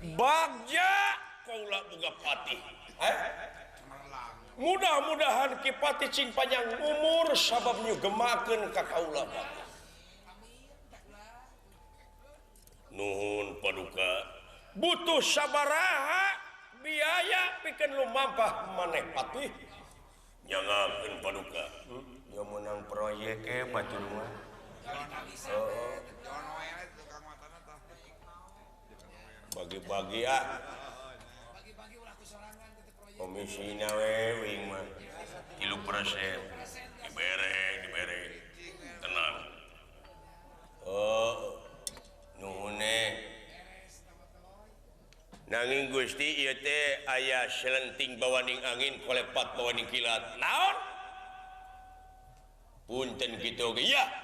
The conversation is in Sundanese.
Bagja kaula boga patih. Mudah-mudahan Ki Patih cing panjang umur sabab nyugemakeun ka kaula patih. Nuhun paduka. Butuh sabaraha biaya pikeun lumampah maneh patih. Nyangakeun paduka. Ya menang proyek e batur mah. Heeh. Bagi-bagi ah. Komisina we wing mah 3% dibere dibere tenang. Oh nuhune nanging Gusti ieu teh aya selenting bawaning angin kolepat bawaning kilat naon punten kitu oge ya